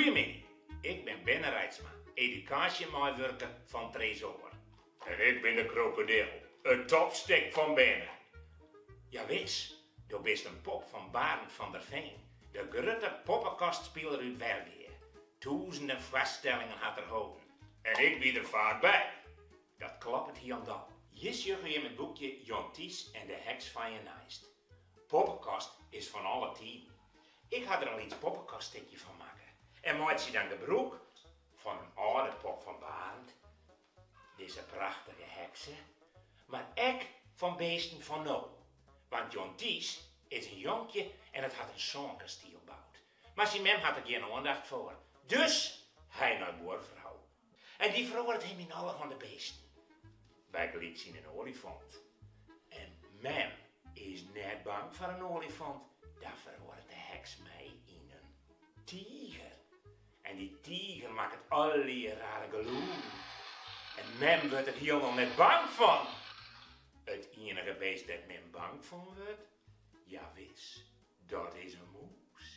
Goeiemiddei, ik bin Binne Reitsma, edukaasjemeiwurker fan Tresoar. En ik bin de krokodil, it topstik fan Binne. Jawis, do bist in pop fan Barend van der Veen, de grutte poppekastspiler út Wergea. Tûzenen foarstellingen hat er holden. En ik wie der faak by. Dat kloppet hielendal. Hjir sjogge jim it boekje Jon Thys en de heks fan je neist. Poppekast is fan alle tiden. Ik ha der in lyts poppekaststikje fan makke en meitsje dan gebrûk fan in âlde pop fan Barend, dizze prachtige hekse, mar ek fan beesten fan no. Want Jon Thys is in jonkje en it hat in sânkastiel boud. Mar syn mem hat der gjin oandacht foar, dus hy nei buorfrou. En dy feroaret him yn allerhande beesten, bygelyks yn in oaljefant. En mem is net bang foar in oaljefant, dan feroaret de heks my yn in tiger. En dy tiger makket allegear rare gelûden. En mem wurdt der hielendal net bang fan. It iennige beest dêr't mem bang fan wurdt, jawis, dat is in mûs.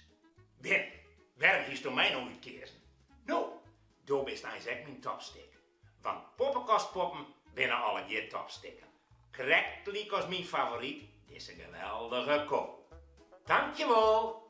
Binne, wêrom hiesto my no útkeazen? No, do bist eins ek myn topstik. Want poppekastpoppen binne allegear topstikken. Krekt lykas myn favoryt, dizze geweldige ko. Tankjewol!